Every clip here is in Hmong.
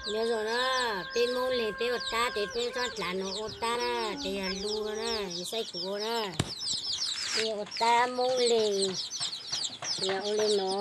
Nyob zoo na, peb Hmoob Leeg peb ua tab tes peb txhob dlav no ua tab na, tes yog lu no na, saib kuv ua na. Peb ua tab Hmoob Leeg, yog ua le no,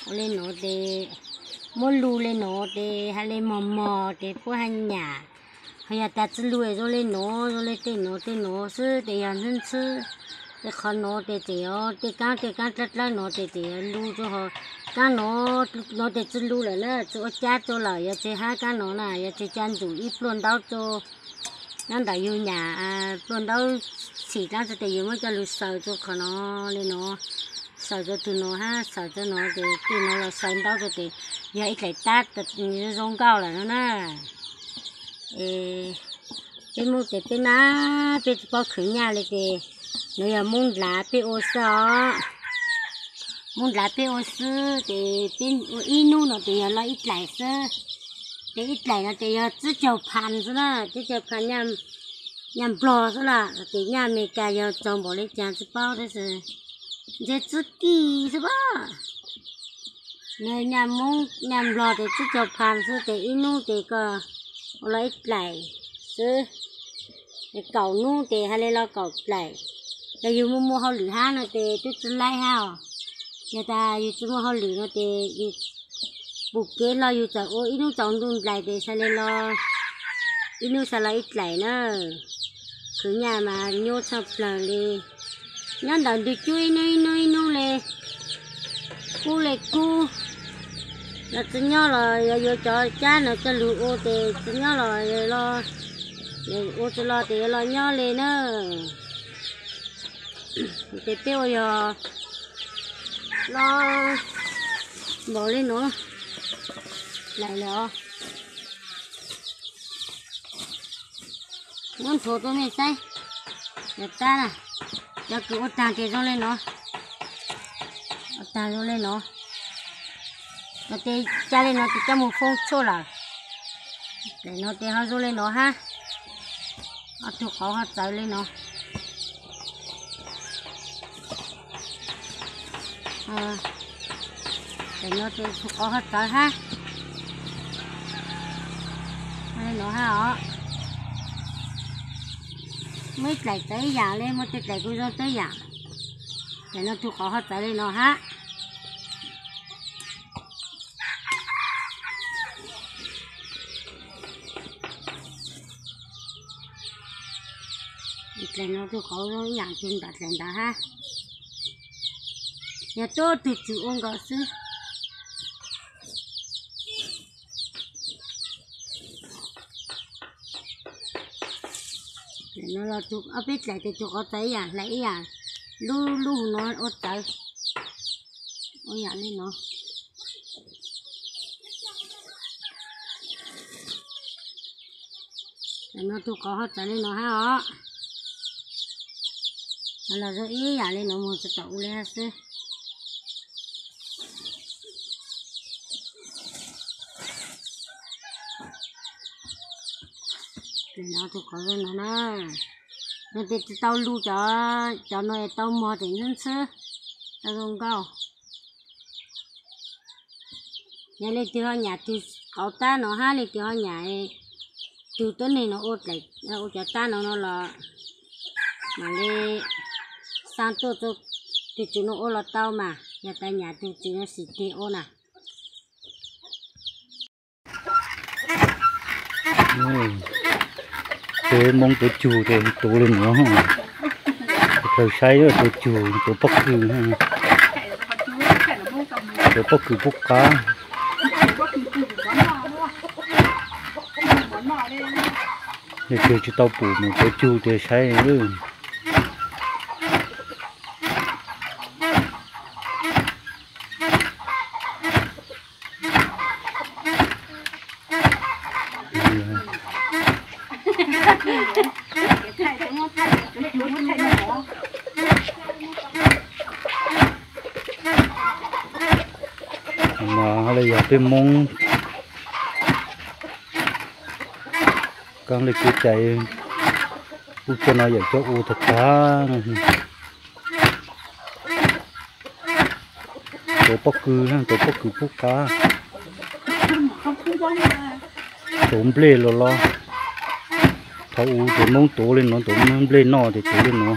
ua le no tes muab lu le no tes hais le mos mos tes puab haj nyam. Ho yog tas tsi lu zoo le no, zoo le tej no tej no xwb tes yog ntxhwb ntxhwb. Tej qhov no tes tseem yog tej kaab tej kaab dlawb dlawb no tes tseem yog lu rua ho kaab no, no tes tsi lu lawm na, tsi ua cab rua lawm, yog tsi hab kaab no na, yog tsi ca ntsum ib pluag ntaub rua nyob ntawm yug nyam, pluag ntaub txhim dlaab tsi tes yug muab coj lug xaws rua qhov no le no, xaws rua tug no hab xaws rua no tes tej no los xaws ntaub rua tes yog ib dlaim tab zoo nkauj lawm no na. Peb Hmoob tes peb mab peb tsi paub khwv nyaj le tes nuav yog Hmoob Nplav peb ua xwb os. Hmoob Nplav peb ua xwb tes peb ua ib nub no tes yog loj ib dlaim xwb. Tes ib dlaim no tes yog tsib caug phav xwb na, tsib caug phav nyaj Nplog xwb lawm, tes nyaj Amelikas yog txaus npaum le caag tsi paub tab sis ntshe tsib kij xwb pab. Nyaj Hmoob nyaj Nplog tes tsib caug phav xwb tes ib nub tes koj ua loj ib dlaim xwb. Kaum nub tes hais le los kaum dlaim. Yog yug muaj muaj hauj lwm hab no tes tub tsi laib hab os. Yog tas yug tsi muaj hauj lwm no tes yug pum kev hlo yug txawm ua ib nub tsaus ntuj nplaim tes xav le los ib nub xav los ib dlaim na. Khwv nyaj mas nyuaj tshaj plawg le. Nyob ntawm ntug cub ib nub ib nub ib nub le, kub le kub. Yog tsi nyob los yog yuav cov cab no coj lug ua tes tsi nyob los los ua tsi los tes yuav los nyob le na. Tes peb ua yog los npaum le nuav lawm os. Muab nthuav rua mej saib. Yog tab na, cov kws ua taag tes zoo le no, ua taag zoo le no, no tes ca le no tes coj moog foob tshuaj lawm. Tes no tes ho zoo le no hab, ob tug qauv ho txawv le no. Tes no tes tug qauv ho txawv hab, le no hab os. Muaj ib dlaim txawv ib yaam le, muaj tej dlaim kuj zoo txawv yaam. Tes no tug qauv ho txawv le no hab. Dlaim no tug qauv zoo ib yaam tug nram dlaim ntawd hab. Yog tub tug tswm ua nkaus xwb. Tes no los ob peb dlaim tes tug qauv txawv ib yaam, hlais ib yaam, lub lub hauv no ua txawv, ua yaam le no. Tes no tug qauv ho txawv le no hab os. Los zoo ib yaam le no moog tsi tau ua le hab xwb. Tes no tug qauv zoo no na. No tes tsi tau lug, cov no tau mog tes ntxhwb ntxhwb, tau zoo nkauj. Yog leej twg ho nyam tug qauv tab no hab leej twg ho nyam tug tuab neeg no ua cov tab no no los mam le xa tuaj rua tug tswv no ua los tau mas, yog tas nyam tug tswv no sim tig ua na. Peb Moob tuav cug tes tuav le nuav, plaws saib tuav cug tuav pob kws, tuav pob kws pub qab. Leej twg tsi tau pum mus tuav cug tes saib. Mas le yog peb Moob kaab le kev cai, ub, cov no yawm cov ua tag tag. Tuav pob kws, tuav pob kws pub qab. Tuav nplej los los, thaum ub ces Hmoob tuav li no, tuav nplej noj ces tuav li no.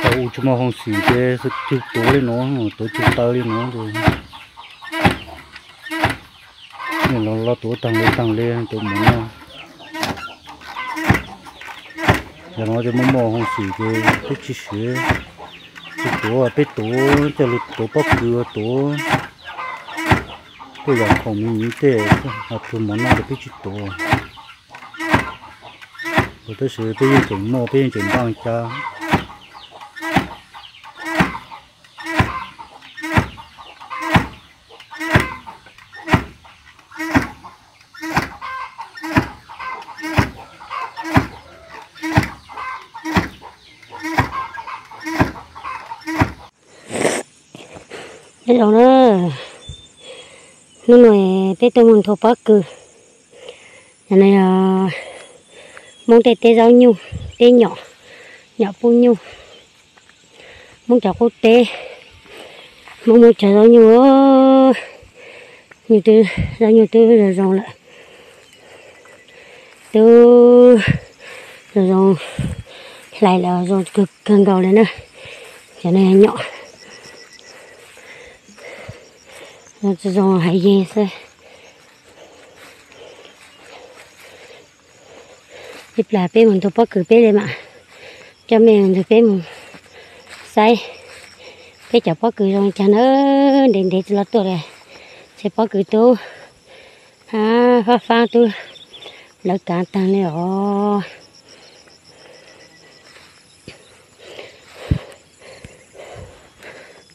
Thaum ub tsis muaj hoob xwm ces cug tuav li no, tuav cug taw li no. Los los tuav taag le taag le tuav mov noj. Yog no ces muaj muaj hoob xwm ces peb tsis siv, tsis tuav, peb tuav coj lug tuav pob kws, tuav tej yam khoom miv miv tej, ho tug mov noj ces peb tsis tuav. Tab sis peb yeej tseem muaj, peb yeej tseem npaj cas. Nyob zoo na, hnub no peb tuaj mus nthua pob kws. Yog no yog Hmoob tej teb zaub nyuj, teb nyom, nyom puj nyuj. Hmoob cov qub teb, Hmoob muaj cov zaub nyuj, nyuj twb, zaub nyuj twb zoo zoo lawm, twb zoo zoo, hlais lawm zoo kawg nkaus li na. Cov no nyom, zoo zoo hais yeeg xwb. Ib plag peb mus nthua pob kws peb li mas, coj mej nrug peb mus saib peb cov pob kws zoo li cas na. Ntev ntev tsis los tuaj li, ces pob kws tub fab fab tub lawv kav taag li os.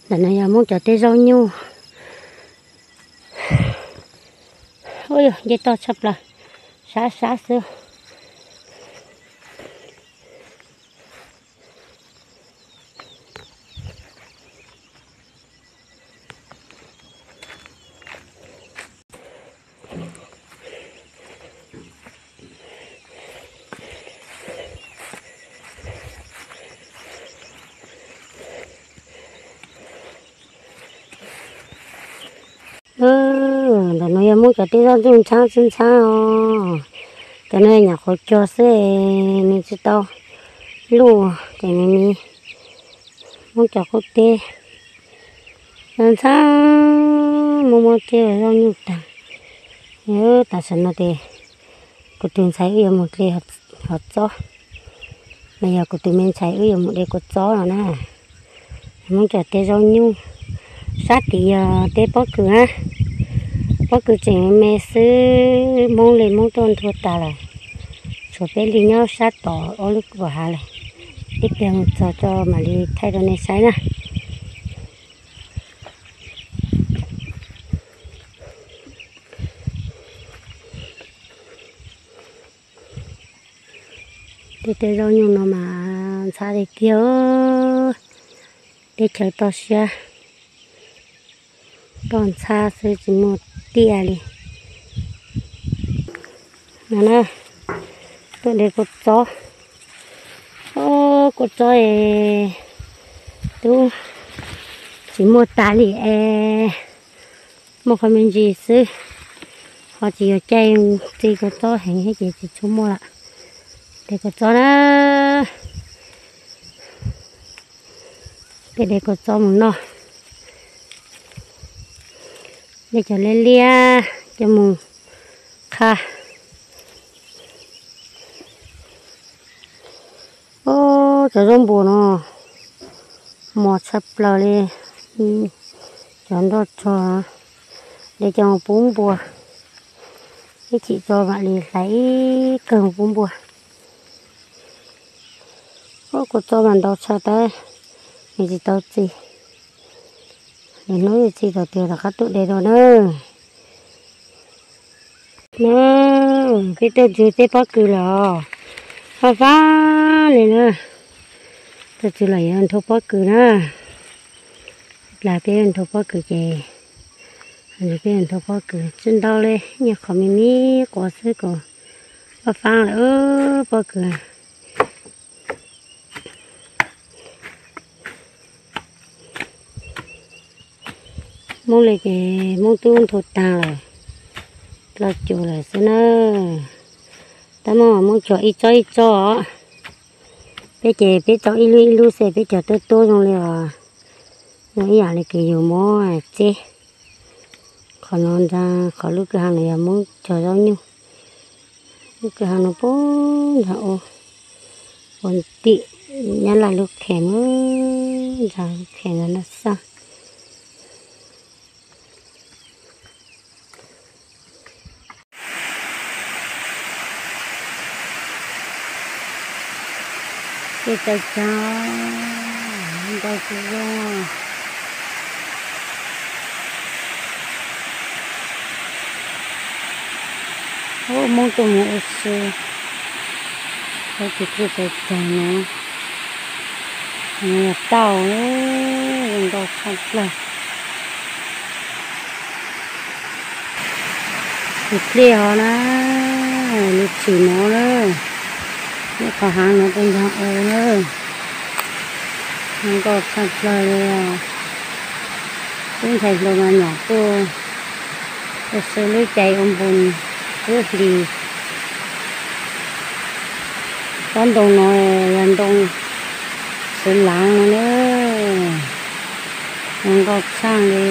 Ntawm no yog Hmoob cov teb zaub nyuj. Ua yog nce toj tshaj plaws, sab sab xwb. Ntawm no yog Hmoob cov teb zaub ntxuj ntxhab ntxhab os. Cov no nyom qhuav cog xwb, nws tsis tau luj ces nws, Hmoob cov qub teb ntxhab, muaj muaj tej zaub nyuj taag. Tam sim no ces kuv tus ntxhais wb yuav mus de hov txob, mas yog kuv tus me ntxhais wb yuav mus de kua txob no na. Hmoob cov teb zaub nyuj, sab tid yog teb pob kws na. Pob kws tseem me xwb, Hmoob li Hmoob tuaj nthua tas lawm, tshuav peb li nyob sab tod ob lub pua hav lawm. Ib pliag mus txog tso mam li thaij rau nej saib na. Tej teb zaub nyuj no mas ntxhab tiag tiag, teb chaws toj siab toj ntxhab xwb tsis muaj tiaj li. No na, tuaj de kua txob. Kua txob es tub tsis muaj tas li es, muaj qhov me ntsis xwb, ho tsis yog caij txi kua txob heev thiab ces tsis tshua muaj lawm. De kua txob na, peb de kua txob mus noj, de cov liab liab coj mus qha. Cov zaub npua no mos tshaj plaws li, cov nroj tsog, de coj mus pub npua, ib chim tso mam li hlais ib kawg mus pub npua. Kua txob mas ntau tshaj tab, nws tsis tau txi. Nim hnub txi tau tiag rov qab tuaj de dua na. Na, peb tuaj ntsw teb pob kws lawm, fab fab li na. Tuaj ntsw los yuav nthua pob kws na. Plag peb nthua pob kws ces Ntawd peb nthuav pob kws tsi ntau le, nyiaj qhov me me quav xwb kom fab fab lawm pob kws. Hmoob li ces Hmoob tub nthuav taag lawm, dlhau cus lawm xwb na. Tab muab Hmoob cog ib tsob ib tsob os. Peb ces peb tau ib lub ib lub xwb, peb cog tuab tuab zoo li os. Zoo ib yam li kws yug muab tseb. Qhov no ntag, qhov lub kwj ha no yog Hmoob cog zaub nyuj. Lub kwj ha no puag ntag ua, ua ntim Nyab Laj lub qhia na, ntag lub qhia ntawd na xaj. Tej tsaws tsaws nkauj tsis zoo. Ub, Hmoob tuaj mus ua si, ua tus pliaj tsaws tsaws no, yog tauj, zoo nkauj tshaj plawg. Tus pliaj hov na, lub tshim no na, lub qhov hav no tuaj ntog ua na, zoo nkauj tshaj plawg li os. Tub ntxhais hluas mas nyom tuaj ua si lub cai ua npus kub hlis. Pob ntoo no yog ntoo txiv laav no na, zoo nkauj tshaj li.